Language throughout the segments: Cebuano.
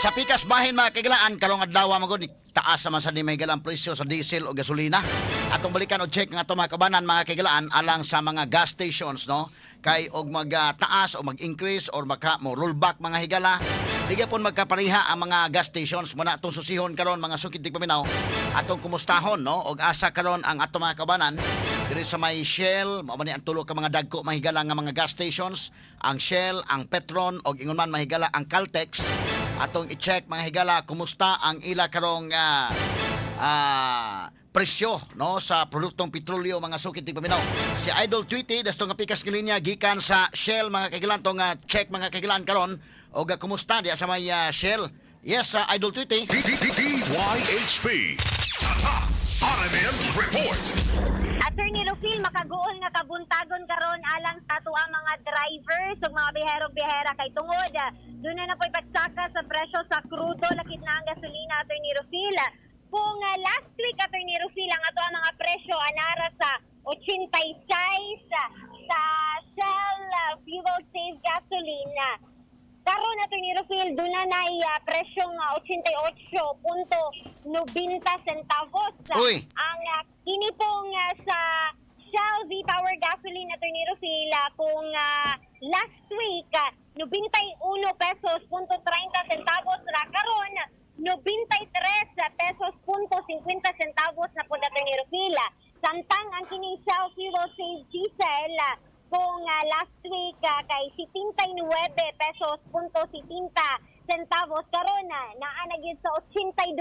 Sa pikas bahin, mga kahigalaan, karong adlaw man gud taas naman sa ni may ang presyo sa diesel o gasolina. Atong balikan o check nga ato mga kabanan, mga kahigalaan, alang sa mga gas stations, no, kay og magtaas o mag-increase or maka mo rollback, mga higala, di gyapon magkapareha ang mga gas stations mo na. Atong susihon karon, mga sukid paminaw, atong kumustahon, no, og asa karon ang ato mga kabanan diri sa may Shell. Mao man ni ang tulo ka mga dagko, mga higala, nga mga gas stations, ang Shell, ang Petron og ingon man, mga higala, ang Caltex. Atong i-check, mga higala, kumusta ang ila karong presyo, no, sa produktong petrolyo, mga sukit paminaw. Si Idol Tweety dasto nga pikas nga linya gikan sa Shell, mga kahigalaan, tong check, mga kahigalaan, karon og kumusta diya sa may Shell. Yes, Idol Tweety. DYHP. Tatak RMN Report. Attorney Rufil, makaguol nga kabuntagon karon alang sa ato ang mga drivers ug mga biyahero-biyahera kay tungod doon na po'y pagsaka sa presyo sa krudo, lakit na ang gasolina, Attorney Rufil. Kung last week, Attorney Rufil, ang ato ang mga presyo anara sa 86 sa Shell Fuel Save Gasoline. Karon, Attorney Rufil, doon na presyong 88.90 centavos. Uy. Ang kini pong sa Shell V-Power Gasoline, Attorney Rufil, kung last week 91 pesos punto 30 centavos ra, karon 93 pesos punto 50 centavos na po, Attorney Rufil. Samtang ang kining Shell Fuel Save Diesel, kung last week kay 79 pesos punto 70 centavos, karon na naa na gyud sa 82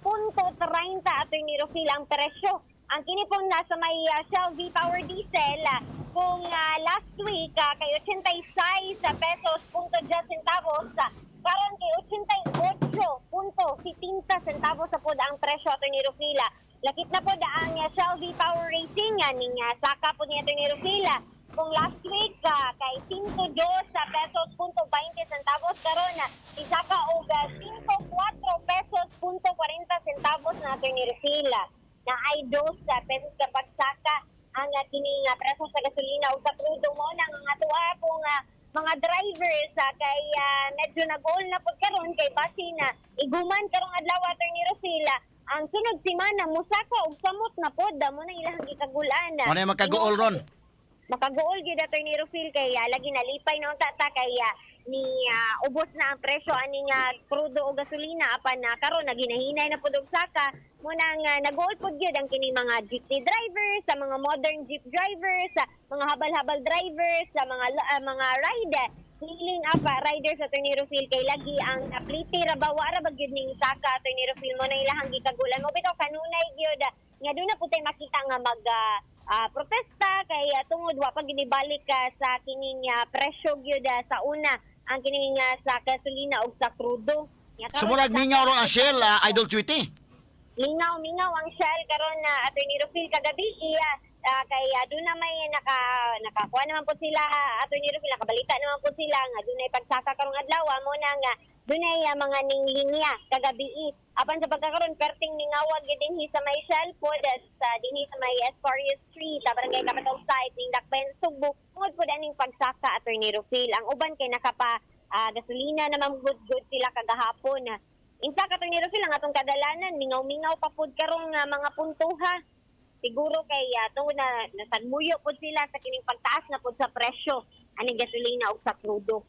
punto 30, Attorney Rufil, ang presyo. Ang kini pong nasa may Shell V-Power Diesel, kung last week kay 86 pesos punto 10 centavos, karon kay 88.70 centavos sa pod ang presyo, Attorney Rufil. Lakit na pod ang Shell V-Power Racing, ning saka po ni Attorney Rufil. Kung last week kay 102 sa pesos punto 20 centavos, karon isaka og 104 pesos punto 40 centavos na, Attorney Rufil, na ay 2 pesos kapag saka ang kining presyo sa gasolina o sa krudo. Mo nang ang atoa kung mga drivers kay medyo nag-all na pud karon kay basi na iguman karong adlaw, Attorney Rufil, ang sunod semana musaka og samot na pod mo nang ilahang gikagulan. Mo na makaguol ron. Makaguol gyud, Attorney Rufil, kay lagi nalipay na unta ta kay ni ubos na ang presyo ani nga krudo o gasolina, apan na karon naginahinay na pud og saka mo nang naguol pud gyud ang kining mga jeepney drivers, sa mga modern jeep drivers, sa mga habal-habal drivers, sa mga ride hailing app riders, Attorney Rufil, kay lagi ang plite ra ba, wa ra ba gyud ning saka, Attorney Rufil. Mo na ilahang gikagulan mo bitaw kanunay gyud nga doon na po tayo makita nga mag protesta kay tungod wa pa ginibalik sa kining presyo gyud sa una ang kining sa gasolina ug sa krudo. Nga karon So murag mingaw ron ang Shell, Idol Tweety. Mingaw, mingaw ang Shell karon na, Attorney Rufil. Kagabi iya kay doon na may nakakuha naman po sila, Attorney Rufil, nakabalita naman po sila nga dunay pagsaka karong adlaw. Mo na nga dunay mga ning linya kagabi. Apan sa pagkakaron perting mingawag gyud dinhi sa may Shell po sa dinhi sa may Escorio Street sa Barangay Capitol Site ning Dakbayan, Sugbo, tungod po aning pagsaka, Attorney Rufil. Ang uban kay nakapa gasolina naman good good sila kagahapon. In fact, Attorney Rufil, ang atong kadalanan, mingaw-mingaw pa pud karong mga puntuha. Siguro kay tungod na nasadmuyo pud sila sa kining pagtaas na pud sa presyo aning gasolina ug sa krudo.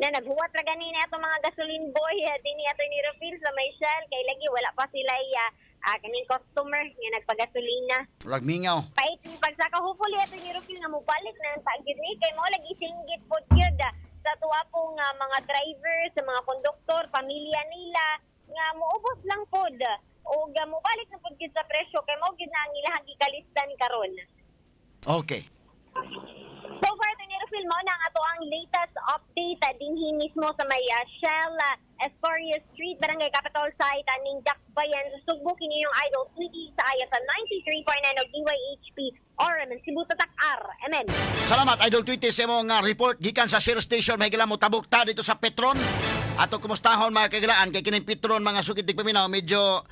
Na naghuwat ra gani na atong mga gasoline boy dinhi, Attorney Rufil, sa may Shell kay lagi wala pa sila kaning customer nga nagpagasolina. Murag mingaw. Pait ni pagsaka. Hopefully, Attorney Rufil, nga mobalik na ang pagyud ni kay mo lagi singgit pod gyud sa tuwa pong mga driver, sa mga konduktor, pamilya nila nga muubos lang pod og mobalik na pod gyud sa presyo kay mao gyud na ang ilahang gikalisdan karon. So far, Attorney Rufil, mao na ang ato ang latest update dinhi mismo sa may Shell Escoria Street, Barangay Capitol Site, aning Dakbayan, Sugbo. Kini yung Idol Tweety sa IFM 93.9 og DYHP RMN Cebu Tatak RMN. Salamat, Idol Tweety, sa imong report gikan sa Shell Station. May mo tabok ta dito sa Petron. Ato kumustahon, mga kahigalaan, kay kining Petron, mga sukit paminaw, medyo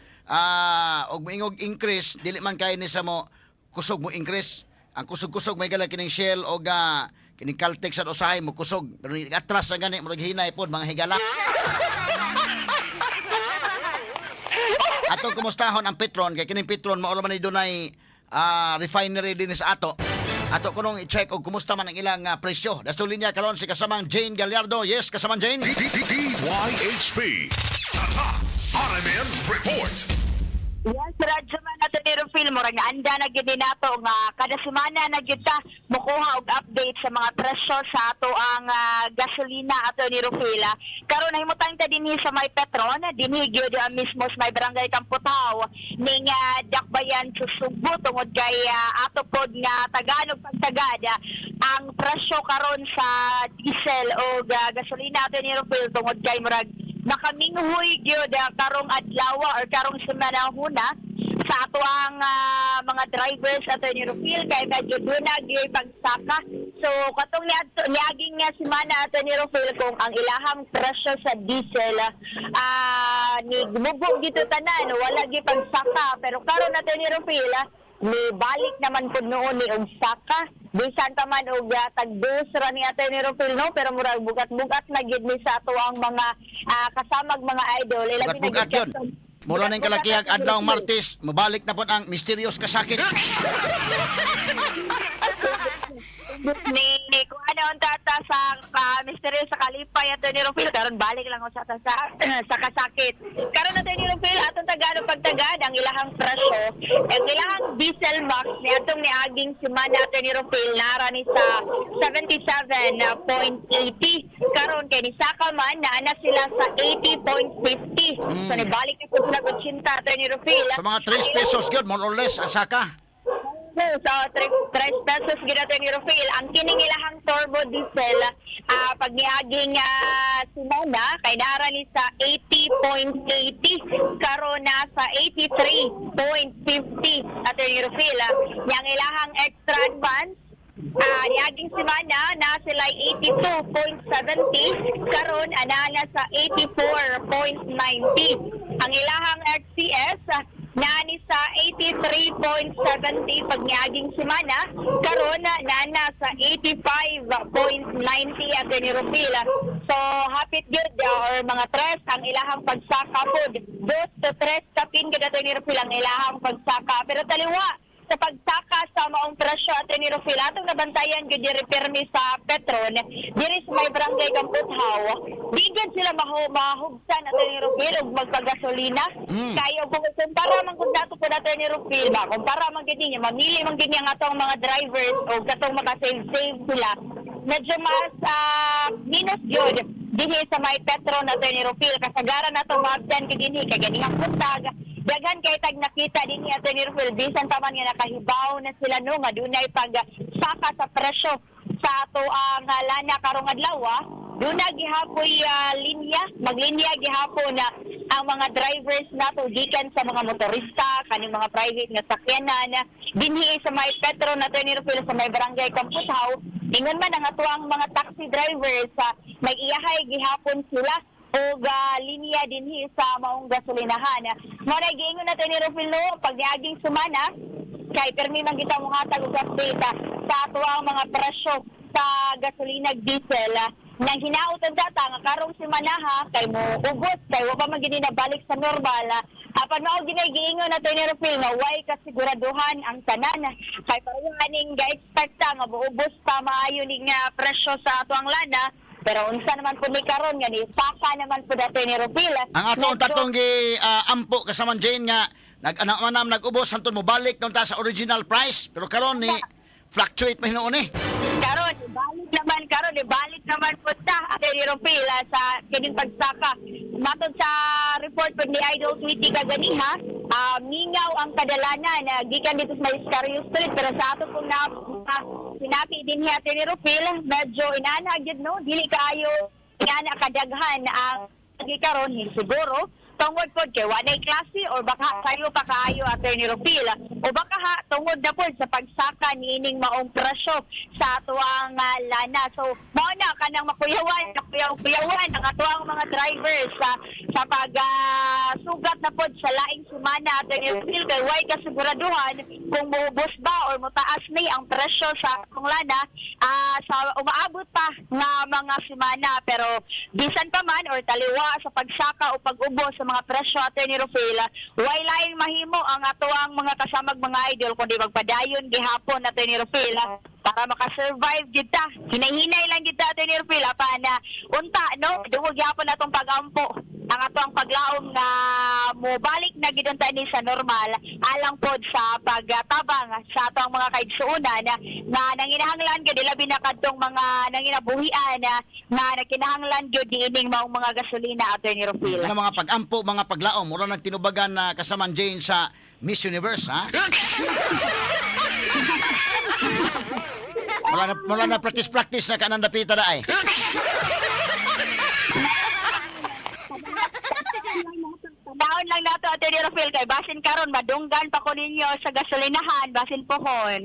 og moingog increase, dili man kay ni sa mo kusog mo increase. Ang kusog-kusog may gala kining Shell og kining Caltex at usahay mo kusog. Pero atras ang gani murag hinay pod, mga higala. Atong kumustahon ang Petron kay kining Petron mao man ni dunay refinery din sa ato. Ato kunong i-check og kumusta man ang ilang presyo. Dasto linya karon si kasamang Jane Gallardo. Yes, kasamang Jane. D D D DYHP. Tatak RMN Report. Yes, radyo man nato ni Rufil, murag anda na gid ni nato nga kada semana na gyud ta mokuha og update sa mga presyo sa ato ang gasolina, ato ni Rufil. Karon nahimutang ta dinhi sa may Petron, dinhi gyud mismo sa may Barangay Kamputhaw ning Dakbayan sa Sugbo tungod kay ato pod nga taganog pagtagad ang presyo karon sa diesel o gasolina, ato ni Rufil, tungod kay murag nakaminghuy gyud karong adlaw or karong semana huna sa ato ang mga drivers, ato ni Rufil, kay medyo duna gyud pagsaka. So katong niadto niaging nga semana, ato ni Rufil, kung ang ilahang presyo sa diesel ni gumugo dito tanan, wala gyud pagsaka, pero karon, ato ni Rufil, ni balik naman pud noon ni og saka, bisan pa man og tag dos ra ni Ate ni Rufil, no, pero murag bugat-bugat na gyud ni sa ato ang mga kasamag mga idol. Ilabi na Bugat-bugat gyud yun. Mura ning bugat-bugat, kalakihag Ate ni adlaw Rufil. Martes, mabalik na pod ang mysterious kasakit. Ni kung ano ang tata sa misteryo sa kalipay, Ato ni Rufil, karon balik lang ako sa kasakit karon, Ato ni Rufil. Atong tagano pagtagad ang ilahang presyo, ang ilahang diesel max ni atong niaging semana, Ato ni Rufil, nara ni sa 77.80. Karon kay ni saka man naa na sila sa 80.50, so nibalik na po sila 80, Ato ni Rufil. Sa mga 3 pesos gyud more or less ang saka. So, 3 pesos gid, Ato ni Rufil. Ang kining ilahang turbo diesel, pag niaging semana, kay naara ni sa 80.80. Karon na sa 83.50, Ato ni Rufil. Yang ilahang extra advance, niaging semana na sila 82.70, karon ana na sa 84.90. Ang ilahang XCS naani sa 83.70 pag niaging semana, karon na nana sa 85.90, Ato ni Rufil. So hapit gyud or mga tres ang ilahang pagsaka pod, dos to tres kapin gyud, Ato ni Rufil, ang ilahang pagsaka, pero taliwa sa pagsaka sa maong presyo, Ato ni Rufil, atong nabantayan gyud diri pirmi sa Petron diri sa may Barangay Kamputhaw, di gyud sila mahugsan, Ato ni Rufil, og magpagasolina. Kayo kung kumpara man kung dato po, Ato ni Rufil ba, kumpara man gyud niya, mamili man gyud niya ang atong mga drivers o katong maka-save save sila, medyo mas minus gyud dinhi sa may Petron, Ato ni Rufil. Kasagaran natong maabdan gyud dinhi kay ganihang buntag daghan kay tag nakita dinhi, Ato ni Rufil, bisan pa man nga nakahibaw na sila, no, nga dunay pag saka sa presyo sa ato ang lana karong adlaw. Duna gihapoy linya, maglinya gihapon na ang mga drivers nato gikan sa mga motorista, kaning mga private nga sakyanan dinhi sa may Petron, Ato ni Rufil, sa may Barangay Kamputhaw. Ingon man ang atuang mga taxi drivers, may iyahay gihapon sila og linya dinhi sa maong gasolinahan. Mao na giingon nato ni Rufil, no, pag niaging sumana kay permi man kita mohatag og update sa atuang mga presyo sa gasolina ug diesel. Nang hinaut ang data nga karong semanaha kay mo ubos kay wa pa man gini nabalik sa normal. Apan mao ginay giingon nato ni Rufil nga way kasiguraduhan ang tanan kay pareho aning ga-expect ta nga muubos pa maayo ning nga presyo sa atuang lana, pero unsa naman pud ni karon nga ni saka naman pud, Ato ni Rufil. Ang atong tatong gi ampo kasamang Jane nga nag manam nag-ubos hantod mo balik ta sa original price, pero karon ni fluctuate man hinuon eh. Karon balik naman, karon ibalik naman po ta, Ate ni Rufil, sa kining pagsaka. Matod sa report po ni Idol Tweety kaganiha, mingaw ang kadalanan gikan dito sa may Scario Street, pero sa ato pong na sinapi din ni Ate ni Rufil, medyo inana gyud, no, dili kaayo inana kadaghan ang lagi karon, siguro tungod pod kay walay klase or baka sayo pa kaayo, Attorney Rufil, o baka ha tungod na pod sa pagsaka niining maong presyo sa atuang lana. So mao na kanang makuyawan, makuyaw-kuyawan ang atuang mga drivers sa pag sugat na pod sa laing semana, Attorney Rufil, kay way kasiguraduhan kung muubos ba or motaas ni ang presyo sa atong lana sa umaabot pa nga mga semana. Pero bisan pa man or taliwa sa pagsaka o pag-ubos sa mga presyo, Attorney Rufil, way laing mahimo ang atoang mga kasamag mga idol kundi magpadayon gihapon, Attorney Rufil, para makasurvive gid ta. Hinay-hinay lang gid ta, Attorney Rufil, apan unta no dungog gihapon atong pagampo ang atoang paglaom nga mobalik na gid unta ni sa normal alang pod sa pagtabang sa atoang mga kaigsuonan nga nanginahanglan gyud, labi na kadtong mga nanginabuhian nga nakinahanglan gyud niining maong mga gasolina, Attorney Rufil. Ano mga pag-ampo, mga paglaom, mura nang tinubagan na kasaman Jane sa Miss Universe, ha? Mura na practice-practice na kanang dapita na ay. Daon lang nato, Attorney Rufil, kay basin karon madunggan pa ko ninyo sa gasolinahan basin pohon.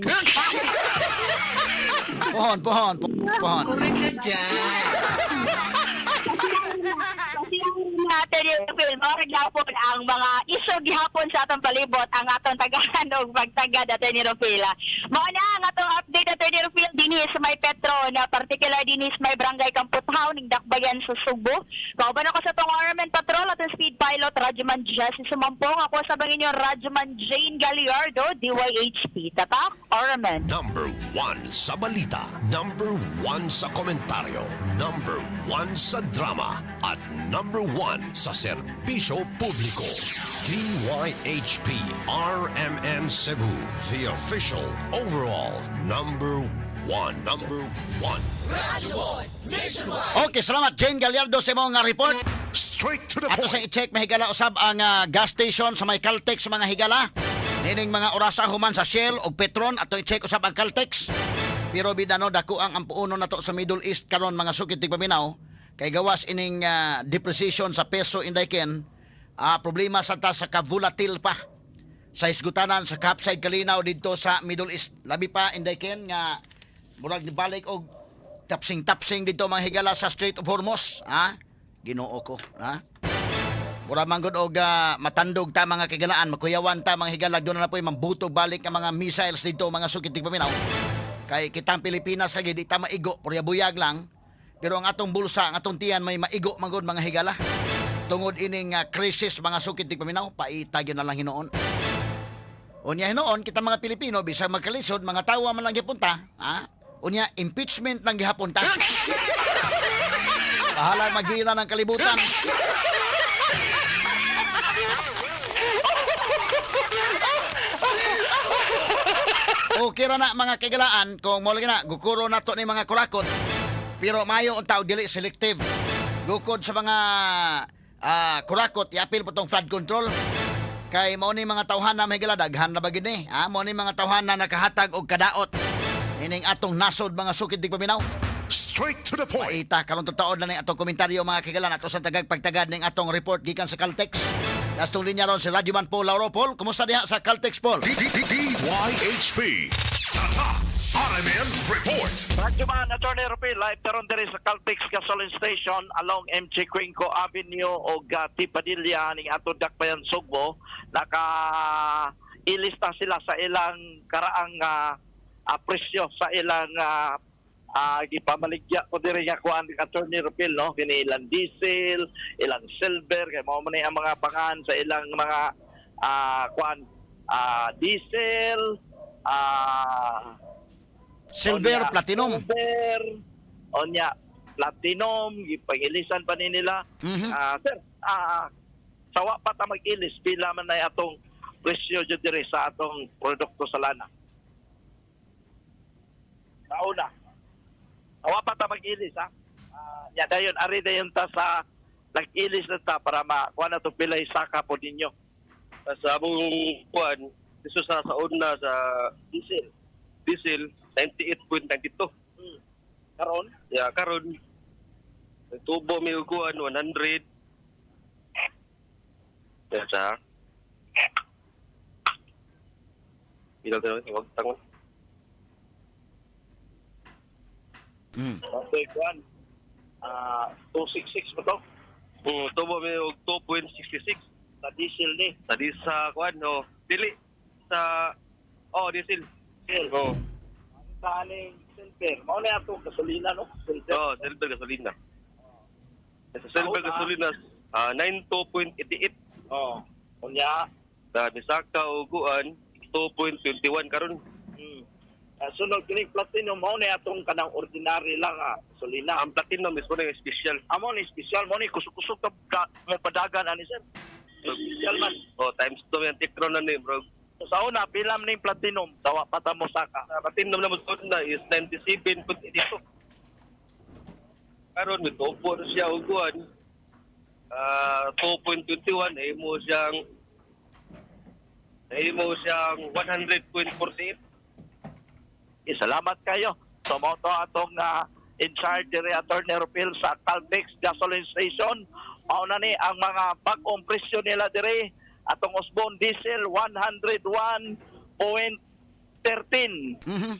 Pohon, pohon, pohon. Correct ka dyan. Attorney Rufil, mao gihapon ang mga isog gihapon sa atong palibot ang atong tagahan og pagtagad, Attorney Rufil. Mao na ang atong update, Attorney Rufil, dinhi sa may Petro na particular dinhi sa may Barangay Kamputhaw ning Dakbayan sa Sugbo. Kauban ako sa atong RMN Patrol atong speed pilot Radyoman Jesse Sumampong, ako sa bangin Radyoman Jane Galliardo, DYHP. Tatak RMN. Number one sa balita. Number one sa komentaryo. Number one sa drama. At number one sa serbisyo publiko. DYHP RMN Cebu. The official overall number one. Number one. Okay, salamat Jane Gallardo sa imong nga report. Straight to the Ato sa point. i-check mahigala usab ang gas station sa may Caltex mga higala. Nining mga orasa human sa Shell ug Petron ato i-check usab ang Caltex. Pero bida no dako ang ampuono nato sa Middle East karon mga sukit tigpaminaw kay gawas ining depreciation sa peso inday ken problema sa ta sa ka-volatile pa sa hisgutanan sa Capside Kalinaw didto sa Middle East. Labi pa inday ken nga murag nibalik og tapsing-tapsing didto mga higala sa Strait of Hormuz, ha? Ginoo ko, ha? Mura man gud og matandog ta mga kigalaan, makuyawan ta mga higala, doon na po'y mambutog balik ang mga missiles dito mga sukit paminaw. Kay kitang Pilipinas lagi di ta maigo, purya buyag lang. Pero ang atong bulsa, ang atong tiyan may maigo man gud mga higala. Tungod ining krisis mga sukit paminaw, paita gyud na lang hinuon. Unya hinuon kita mga Pilipino bisag magkalisod, mga tawa man lang gihapon ta, ha? Unya impeachment lang gihapon ta. Bahala maghila ng kalibutan. Okay ra na mga kigalaan kung mo lagi na gukuro na to ni mga kurakot. Pero mayo ang tao dili selective. Gukod sa mga kurakot iapil po tong flood control. Kay mao ni mga tawhan na may higala daghan na ba gid ni? Ha, mao ni mga tawhan na nakahatag og kadaot. Ining atong nasod mga sukid di paminaw. Straight to the point. Paita karon taon na ning atong komentaryo mga kigalan ato sa tagag pagtagad ning atong report gikan sa Caltex. Nastong linya ron si Radyoman Paul Lauro. Paul, kumusta diha sa Caltex, Paul? D D D DYHP. Tatak RMN Report. Radyoman, Attorney Rupi, live karon diri sa Caltex Gasoline Station along MG Cuenco Avenue o T. Padilla ning ato Dakbayan Sugbo. Naka ilista sila sa ilang karaang presyo sa ilang gipamaligya ko diri nga kuan Attorney Rupil no, kini ilang diesel, ilang silver, kay mao man ni ang mga pangan sa ilang mga kuan diesel, Silver, Onya, platinum. Silver, onya, platinum, gipangilisan pa ni nila. Sir, sawa pa ta mag-ilis, pila man na atong presyo jud diri sa atong produkto sa lana. Kauna. Sawa pa ta mag-ilis, ha? Ya dayon, ari dayon ta sa nag-ilis na ta para makuha na itong pilay saka po ninyo. Sa among kuan, iso sa una sa Diesel. diesel 98.92. Karon, Ya karon tubo mi og kuan 100. Ya sa Pila tayo, wag tangon. Okay, kuan. 266 ba to? Tubo mi og 2.66 Sa diesel ni. sa di sa kuan no. Dili sa oh diesel. Diesel. Oh, Sa aning silver. Mao na atong gasolina no? Silver. oh silver gasolina. Sa silver Kauna. gasolina 92.88. Oh. Unya. Sa misaka og kuan 2.21 karon. Sunod kining platinum mao ni atong kanang ordinary lang gasolina. Ang platinum is mo na yung special. Amo ni special mo ni kusog-kusog ka mo padagan ani, sir. Special man. Oh, times 2 yung tikron na ni, bro. So, sa una pila man ning platinum tawa pa ta mo saka. Sa platinum na mo na is 97.82. Karon mitubo na siya og kuan. 2.21 ay mo siyang 100.48. Eh, salamat kayo. So mao to atong in charge diri, Attorney Rupil, sa Caltex Gasoline Station. Mao na ni ang mga bag-ong presyo nila diri. Atong Osbon diesel 101.13.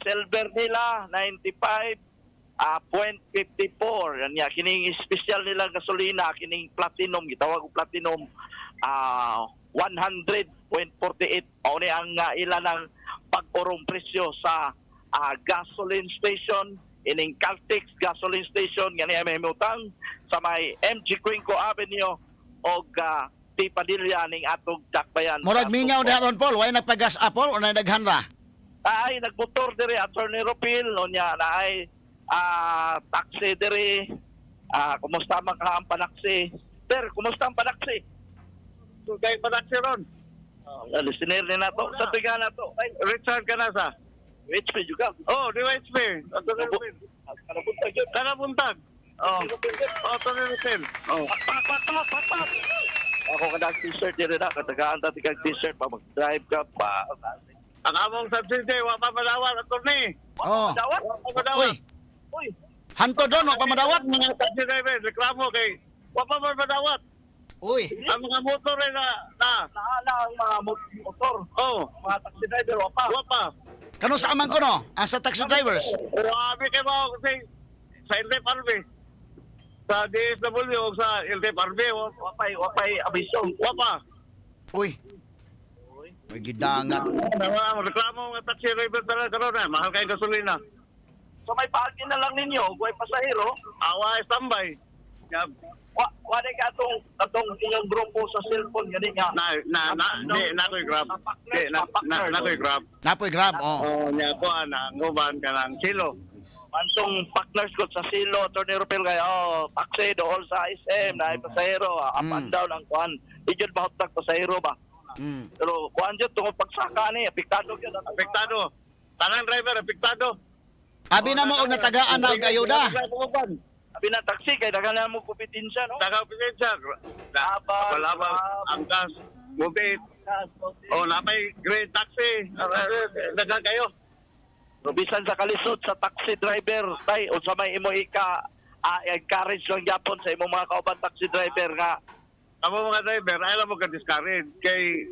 Silver nila 95 .54. Yan nga kining special nila gasolina, kining platinum, gitawag og platinum, 100.48. Mao ni ang ila ng pag-orong presyo sa gasoline station ining Caltex Gasoline Station nga niya may utang sa may MG Cuenco Avenue og T. Padilla ning atong dakbayan. Murag mingaw diha ron, Paul, way nagpagas apol o na daghan ra? Ay nagmotor diri, Attorney Rupil, unya na ay taxi diri. Kumusta man ka ang panaksi? Sir, kumusta ang panaksi? Kay panaksi ron. Oh, listener ni nato. Sa tiga nato. Richard Canasa. HP juga. Oh, di HP. Kanabuntag yun. Kanabuntag. Oh. Oh, Tony Russell. Oh. Pak, pak, pak, pak, pak. Ako ka t-shirt diri na katagaan ta tikag t-shirt pa mag-drive ka pa. Ang among subsidy, wa pa madawat, attorney. Oh. Dawat. Wa pa madawat. Uy, Uy, hanto doon wa pa madawat. Mga taxi driver, reklamo kay wa pa man madawat. Uy, Ang mga motor ay na naala ang mga motor, oh, mga taxi driver wa pa. wa pa. kano sa amang ko no? Ang sa taxi drivers. Grabe kay mo kasi sa LTFRB. Sa DSW o sa LTFRB, Wa pay abiso. wa pa. Uy. Uy, gidangat. Ang reklamo mga taxi driver talaga karon na, mahal kay gasolina. So may paagi na lang ninyo, way pasahero. Awa standby. Ya, Wa di ka atong inyong grupo sa cellphone gani nga. na na na di na ko'y Grab. Di na na, na ko'y Grab. Napoy Grab, oh. Oh, nya ko ana nguban ka ng silo. Mantong partners ko sa Silo, Attorney Rupil kay oh, taxi dool sa SM na ay pasahero, up and down ang kuan. Ijud ba hotag pasahero ba? Pero kuan jud tungod pagsaka ni, apektado gyud. Apektado. Tanang driver apektado. Abi na mo og natagaan na og ayuda. Abi na taxi kay daghan na mo kompetensya, no? Taga kompetensya. Labang, Labang, angkas, mubit. Oh, napay green taxi. Daghan kayo. Pero bisan sa kalisod sa taxi driver, tay, unsa may imo ika encourage lang gyapon sa imong mga kauban taxi driver nga Amo mga driver, ay mo ka discourage kay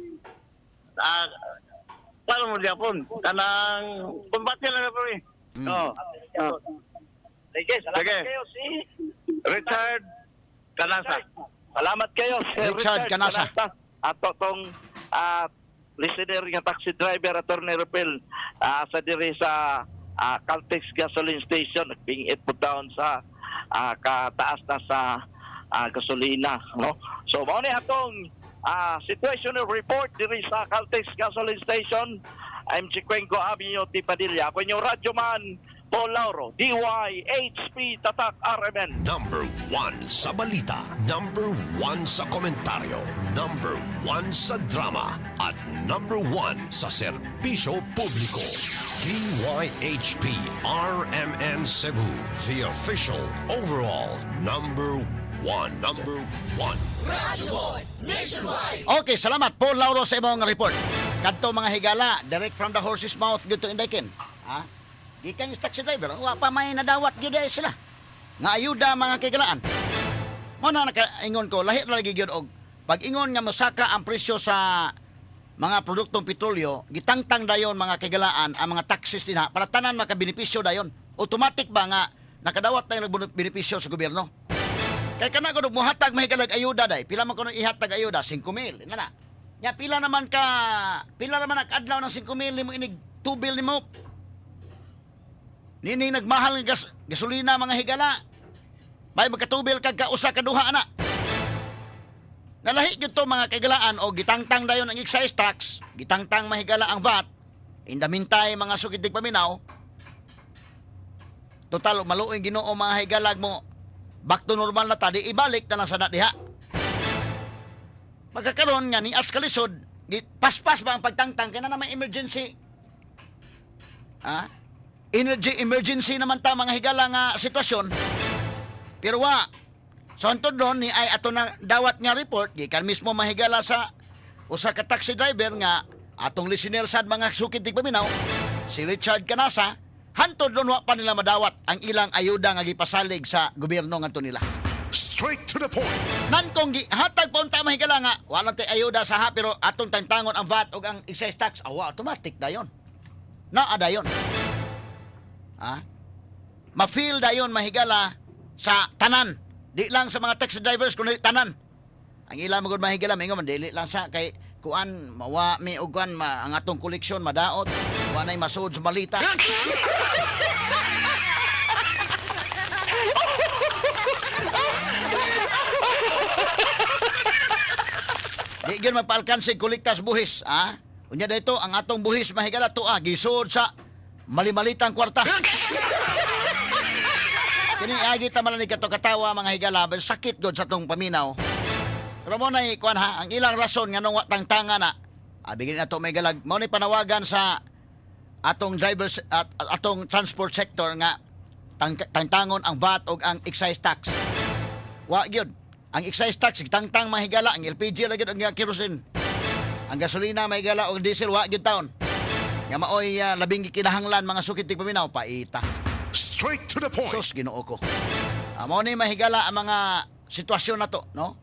paano mo gyapon? Kanang kumbate lang na pre. Oh. Oh. Sige, salamat Sige. kayo si Richard Canasa. Salamat kayo, Sir Richard Canasa. Ato tong listener nga taxi driver, Attorney Rupel, sa diri sa Caltex Gasoline Station nagpingit po down sa kataas na sa gasolina, no? So mao ni atong situational report diri sa Caltex Gasoline Station, MG Cuenco Avenue, T. Padilla. Ako inyong radyo man, Paul Lauro, DYHP Tatak RMN. Number 1 sa balita, number 1 sa komentaryo, number 1 sa drama, at number 1 sa serbisyo publiko. DYHP RMN Cebu, the official overall number 1. Number 1. Okay, salamat Paul Lauro sa imong report. Kadto mga higala, direct from the horse's mouth gyud to Indaykin. Ha? Gikan yung taxi driver, wa pa may nadawat gyud ay sila. Nga ayuda mga kigalaan. Mo na nakaingon ko, lahi ra lagi gyud og pag ingon nga mosaka ang presyo sa mga produktong petrolyo, gitangtang dayon mga kigalaan ang mga taxes dinha para tanan makabenepisyo dayon. Automatic ba nga nakadawat na yung benepisyo sa gobyerno? Kay kana kuno muhatag mahigalag ayuda day. Pila man kuno ihatag ayuda? 5,000. Nga na. Nya pila naman ang adlaw ng 5,000 nimo inig tubil nimo. Nining nagmahal nga gasolina mga higala. May magkatubil kag kausa ka duha ana. Nalahi gyud to, mga kahigalaan, o gitangtang dayon ang excise tax, gitangtang, mahigala, ang VAT. In the meantime, mga sukid paminaw, total maluoy Ginoo, mga higalag mo back to normal na ta, di ibalik na lang sa na diha. Magkakaroon nga ni as kalisod, di paspas ba ang pagtangtang kay na may emergency. Ha? Energy emergency naman ta, mga higala, nga sitwasyon. Pero wa. So antod ron ni ay ato na dawat nga report gikan mismo, mahigala, sa usa ka taxi driver nga atong listener sad, mga sukid tigpaminaw, si Richard Canasa. Hantod ron wa pa nila madawat ang ilang ayuda nga gipasalig sa gobyerno ngadto nila. Straight to the point. Nan kung gihatag pa unta, mahigala, nga walang tay ayuda sa ha, pero atong tangtangon ang VAT ug ang excise tax, awa, automatic dayon. Naa dayon. Ha? Ma-feel dayon, mahigala, sa tanan. Di lang sa mga taxi drivers kundi tanan. Ang ila magud, mahigala, mingon man dili lang sa kay kuan mawa mi og kuan ma, ang atong koleksyon madaot, wa nay masuod sa malita. Di gyud magpaalkanse kolektas buhis, ha? Unya dito ang atong buhis, mahigala, tuwa gisuod sa malimalitang kwarta. Kini agi ta man ni kato katawa, mga higala, but sakit gud sa tong paminaw. Pero mo na kuan ha, ang ilang rason nganong wa tangtanga na. Abigin na to may galag. Mao ni panawagan sa atong drivers at atong transport sector nga tangtangon ang VAT og ang excise tax. Wa gyud. Ang excise tax tangtang, mahigala, ang LPG lagi ang kerosene. Ang gasolina, mahigala, og diesel wa gyud taon. Nga maoy labing gikinahanglan, mga sukit paminaw, paita. Straight to the point. Sus, Ginoo ko. Mao ni, mahigala, ang mga sitwasyon na to, no?